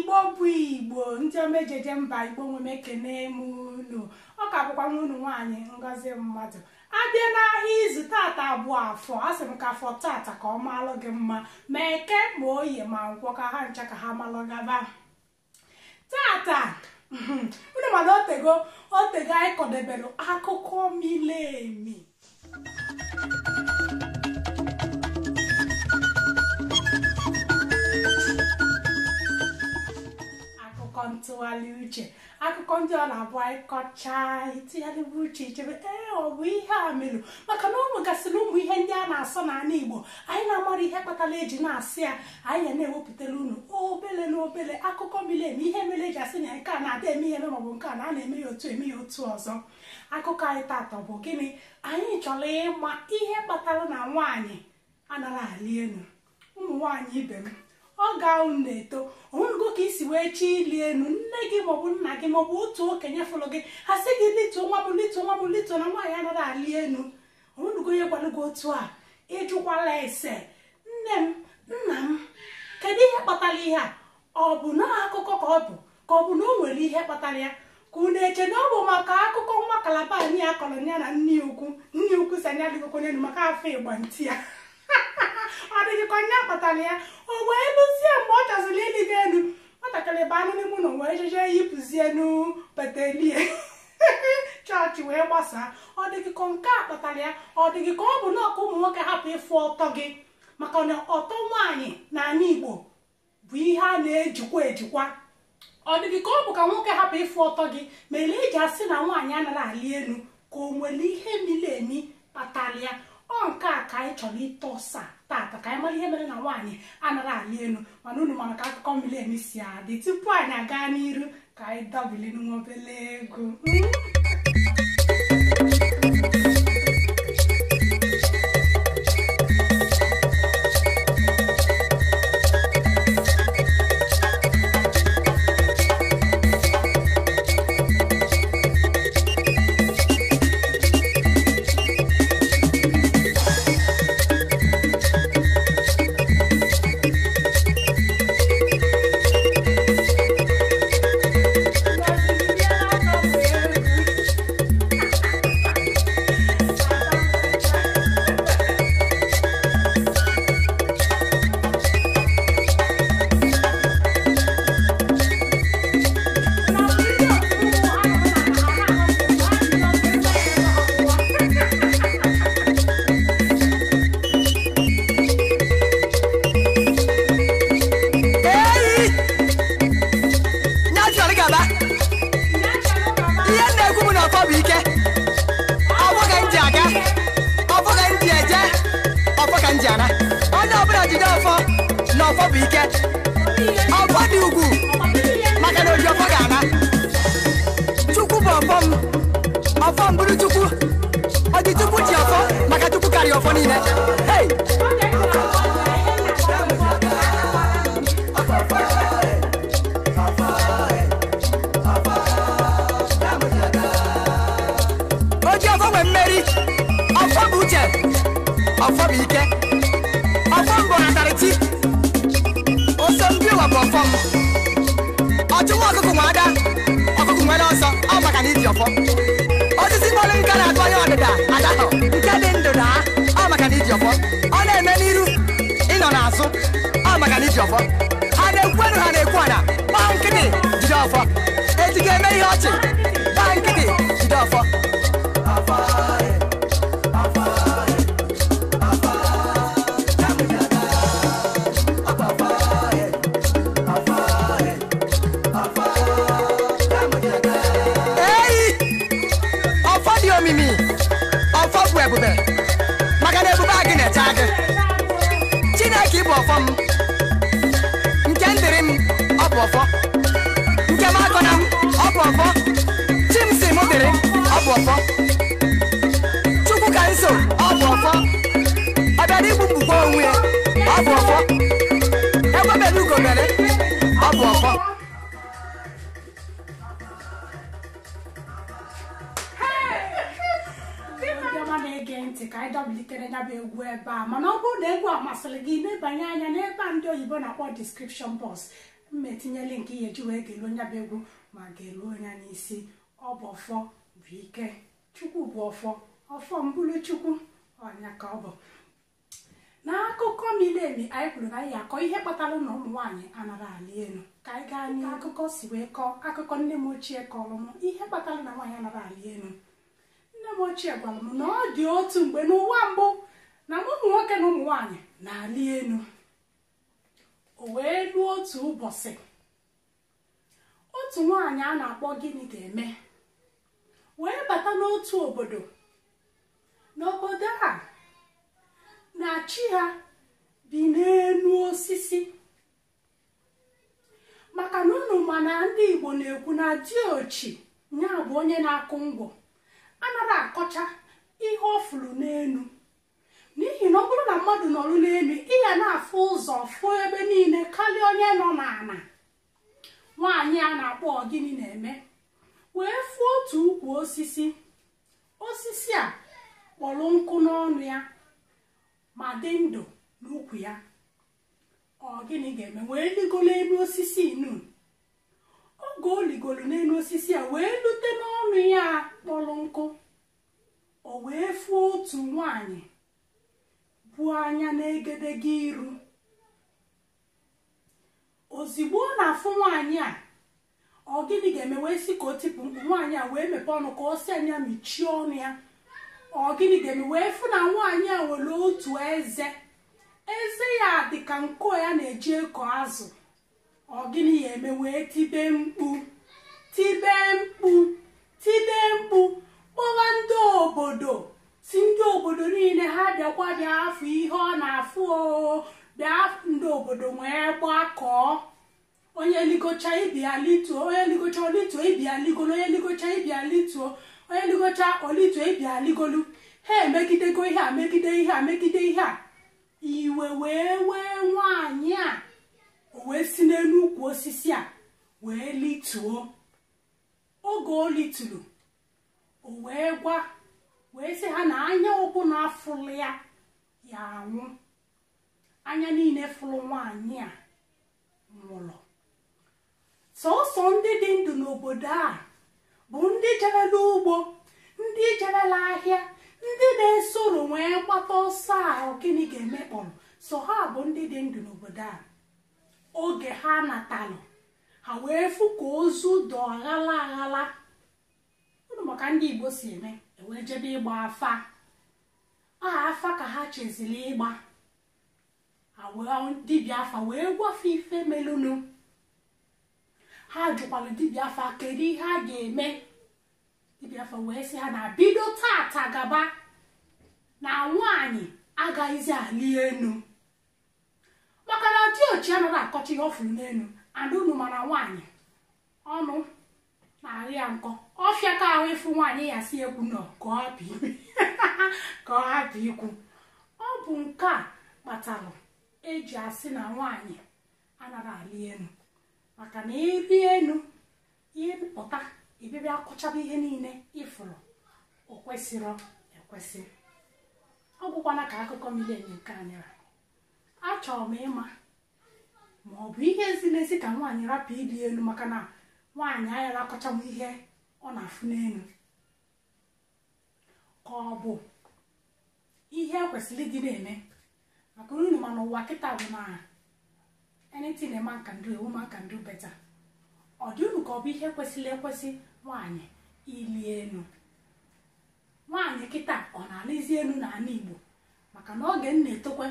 Igbo bụ Igbo ndị omejeje mba Igbo nwe m ekene m unu. Ọ ka bụkwa unu nwaanyị Ngozi Mmadụ. Abịa n'ahịa izu tata bụ afọ, asị m ka afọ tata ka ọ malụ gị mma, ma eke ma oye ma nkwọ ka ha ncha ka ha malụ gaba. Tata unu mana otego otego anyị kọdebere akụkọ mili emi. Akụkọ ntụgharị uche, akụkọ ndị ọ na-abụ anyị kọchaa ịtụgharịba uche ichebe ee ọ bụ ihe a mere, maka na ụmụ gasịrị ụmụ ihe ndị a na-asọ n'ala Igbo anyị na-amara ihe kpatara eji na-asị ya. Anyị na-ewepụtara unu obele na obele akụkọ miri emi, ihe mere eji asị na nke a na-ada eme ihe maọbụ nke a na a na-eme ya otu eme ya otu ọzọ. Akụkọ anyị tata bụ gịnị? Anyị chọrọ ịma ihe kpatara na nwaanyị anaghị alị elu. Ụmụ nwaanyị ibe m, ọ ga-unu na-eto onwego ka isi wee chi ili elu, nne gị maọbụ nna gị maọbụ otu okenye fụrụ gị ha sị gị lituo nwa m lituo nwa m lituo na nwaanyị anaghị alị elu. Onwego onye gwara gị otu a? Ịjụkwala ese nne m nna m, kedu ihe kpatara ihe a? Ọ bụ na akụkọ ka ọ bụ, ka ọ bụ na o nwere ihe kpatara ya? Ka unu eche na ọ bụ maka akụkọ nwa kalaba anyị akọrọ ya na nne ukwu, nne ukwu si anya adịghịkwa n'elu maka afọ ịgba ntị ya. Ọ dịghịkwa nya kpatara ya. O wee lụzie mgbe ọ chọziri ịlịgo elu, nwatakịrị ba anụ n'ime ụlọ wee jeje yipụzie enu petelie chọọchị wee gbasaa. Ọ dịghịkọ nke a kpatara ya? Ọ dịghị ka ọ bụ na ọka ụmụ nwoke hapụ ịfụ ọtọ gị, maka na ọtọ nwaanyị n'ala Igbo bụ ihe a na-ejikwa ejikwa. Ọ dịghị ka ọ bụ ka nwoke hapụ ịfụ ọtọ gị mere eji asị na nwaanyị anaghị alị elu, ka o nwere ihe miri emi kpatara ya. Ọ nke a ka anyị chọrọ ịtọsa tata, ka anyị mara ihe mere na nwaanyị anaghị alị elu. Mana unu mara ka akụkọ miri emi si adị. Tupu anyị aga n'iru, ka anyị dọbili nwa obele egwu. Onye ọbụla jide ọfọ na ọfọ bụ ike, ọfọ dị ugwu maka na oji ọfọ ga-ana. Chukwu bụ ọfọ m, ọfọ m bụrụ Chukwu, oji Chukwu ji ọfọ maka Chukwu karịa ọfọ niile. Hey! Oji ọfọ nwe mmeri, ọfọ bụ uche, ọfọ bụ ike. Ọfọ mbụ natara chi, ose ndị ụwa bụ ọfọ m. Ọchụ nwa ọkụkụ nwe ada, ọkụkụ nwere ọsọ, ọ maka na iji ọfọ. Osisi mkpọrọ nka na-atụ anya ọdịda adahọ, nke dị ndụ daa, ọ maka na iji ọfọ. Ọ na-eme n'iru, ịnọ n'azụ, ọ maka na iji ọfọ. Ha na-ekwu elu, ha na-ekwu ala, gbaa nkịtị jide ọfọ. Eji ga-eme ihe ọchị, gbaa nkịtị jide ọfọ. Ọfọ bụ ebube, maka na ebube a gị na-eche gị. Chineke bụ ọfọ m, nke ndịrị m ọ bụ ọfọ, nke m akọ na m ọ bụ ọfọ, chi m si m dịrị ọ bụ ọfọ, Chukwu ka nso ọ bụ ọfọ, ọ bịara igbu mgbukwa onwe ya ọ bụ ọfọ, egbebere ugo mere ọ bụ ọfọ. Na-ege ntị ka anyị dọbilitere ya bụ egwu ebe a. Mana ọ bụrụ na egwu a masịrị gị, nebanye anya n'ebe a ndị oyibo na-akpọ description box. Mma etinye link ihe eji wee geluo nya bụ egwu ma geluo ya n'isi. Ọ bụ ọfọ bụ ike, Chukwu bụ ọfọ, ọfọ mbụlụ Chukwu, ọnya ka ọ bụ. N'akụkọ miri emi anyị kwuru na anyị akọ ihe kpatara na ụmụ nwaanyị anara alị elu. Ka anyị gaa n'ihu akụkọ si wee kọọ akụkọ nne m ochie kọrọ m ihe kpatara na nwaanyị anara alị elu. Nne m ochie gwara m na ọ dị otu mgbe n'ụwa mbụ na ụmụ nwoke na ụmụ nwaanyị na-alị elu. O wee ruo otu ụbọchị, otu nwaanyị a na-akpọ Gịnị Ga-eme wee bata n'otu obodo. N'obodo a na chi ha bi n'elu osisi, maka na unu ma na ndị Igbo na-ekwu na diochi ya bụ onye na-akụ ngwọ anara akọcha ihe ọ fụrụ n'elu, n'ihi na ọ bụrụ na mmadụ nọrụ n'elu ị ya na-afụ ụzọ fụ ebe niile karịa onye nọ n'ala. Nwaanyị a na-akpọ Gịnị Na-eme wee fụọ otu ukwu osisi. Osisi a kpọrọ nkụ n'ọnụ ya ma dị ndụ n'ukwu ya. Ọ Gịnị Ga-eme wee ligolo elu osisi inu. Oge o ligolo n'elu osisi a wee lute n'ọnụ ya kpọrọ nkụ, o wee fụọ otu nwaanyị bụ anya n'egedege iru. Ozigbo ọ na-afụ nwaanyị a, ọ Gịnị Ga-eme wee sị ka o tipụ mkpu. Nwaanyị a wee mepee ọnụ ka ọ sị anya mechie ọnụ ya. Ọ Gịnị Ga-eme wee fụ na nwaanyị a nwere otu eze, eze ya dị ka nko ya na-eji eko azụ. Ọ Gịnị ya eme wee tibe mkpu, tibe mkpu, tibe mkpu, kpọwa ndị obodo, si ndị obodo niile ha bịakwa bịa afụ ihe ọ na-afụ o. Bịa ndị obodo wee gbakọọ, onye ligocha ibi ya lituo, onye ligocha olituo ibi ya ligolu, onye ligocha ibi ya lituo, onye ligocha olituo ibi ya ligolu. Ha emegidego ihe a, megide ihe a, megide ihe a. Iwe wee wee nwaanyị a, o wee si n'elu ukwu osisi a wee lituo. Oge o lituru, o wee gwa wee sị ha na anya ụkwụ na-afụlụ ya ya anwụ. Anya niile fụrụ nwaanyị a nwụrụ. Sọsọ ndị dị ndụ n'obodo a bụ ndị jerela ugbo, ndị jerela ahịa, ndị na-esoro wee gbata ọsọ a Gịnị Ga-eme kpọrọ. So ha bụ ndị dị ndụ n'obodo a. Oge ha natalụ, ha wee fụ ka ozu dọ aghala aghala. Unu maka ndị Igbo si eme, ewee jebe ịgba afa. A afa ka ha cheziri ịgba. Dibịa afa wee gwafe ife melụnụ. Ha jụkwara dibịa afa kedu ihe a ga-eme. Dibịa afa wee sị ha na bido tata gaba na nwaanyị agaghịzi alị enu, maka na diochi anaghị akọcha ihe ọ fụrụ n'enu. And unu mana nwaanyị ọnụ na-arị ya nkọ, ọfịa ka ahụ ịfụ nwaanyị ya si ekwu nọ ka ọ hapụ ikwu. Ọ bụ nke a kpatara eji asị na nwaanyị anaghị alị enu, maka na ịrị enu ịpụta ịbịabịa akọchaba ihe niile ịfụrụ o kwesịrọ ekwesị. Ọ gwụkwana ka akụkọ miri emi nke anyị ra. Achọrọ m ịma ma ọ bụ ihe ziri ezi ka nwaanyị rapụ ịrị elu, maka na nwaanyị aghara akọchanwu ihe ọ na-afụ n'elu, ka ọ bụ ihe kwesịrị ịdị na-eme. Maka unu mana ụwa kịta bụ na anything a man can do, a woman can do better. Ọ dị unu ka ọ bụ ihe kwesịrị ekwesị nwaanyị ili elu? Nwaanyị kịta ọ na-alịzi elu n'ala Igbo? Maka na oge m na-etokwe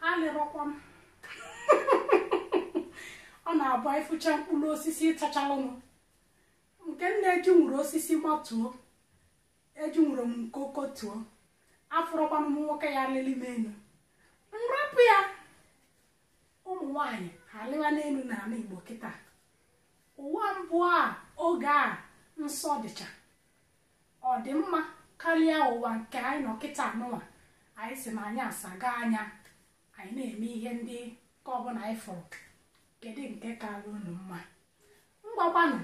alịrọkwa m. Ọ na-abụ ịfụcha mkpụrụ osisi tachalụnụ nke m na-eji nwere osisi matuo, eji nwere m nke okotuo, afụrọkwanụ m nwoke ya lili m elu, nrapụ ya. Ụmụ nwaanyị ha alịwa n'elu n'ala Igbo kịta. Ụwa mbụ a oge a nsọ dịcha ọ dị mma karịa ụwa nke anyị nọ kịta nụwa. Anyị si na anyị asaga anya, anyị na-eme ihe ndị ka ọbụla anyị fụrụ. Kedu nke kara unu mma? Ngwakwanụ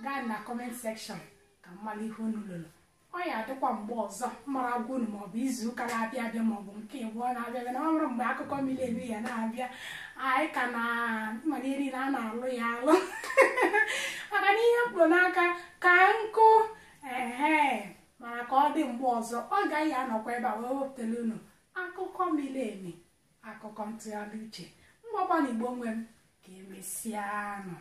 gaa na comment section ka mmalụ ihe unu lụrụ. Ọ ya adịkwa mgbe ọzọ mara agwa unu, maọbụ izu ụka na-abịa abịa, maọbụ nke ịbụọ na-abịa abịa, na ọ bụrụ mgbe akụkọ miri emi ya na-abịa. Anyị ka na mana eri na a na-alụ ya alụ, maka na ihe mkpụ n'aka ka nkụ ehe. Mana ka ọ dị mgbe ọzọ, ọ gaghị anọkwa ebe a wee wepụtara unu akụkọ miri emi, akụkọ ntụgharị uche. Mgbakwa na Igbo nwe m, ka emesịanụ.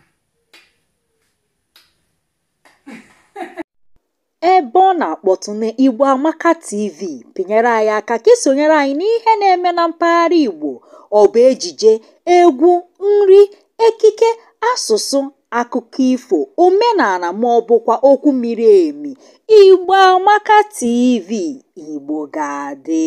Ebe ọ na-akpọtụ na Igbo Amaka TV, pịnyere anyị aka ka isonyere anyị n'ihe na-eme na mpaghara Igbo. Ọ bụ ejije, egwu, nri, ekike, asụsụ, akụkọ ifo, omenala ma ọ bụkwa okwu miri emi. Igbo Amaka TV, Igbo ga-adị.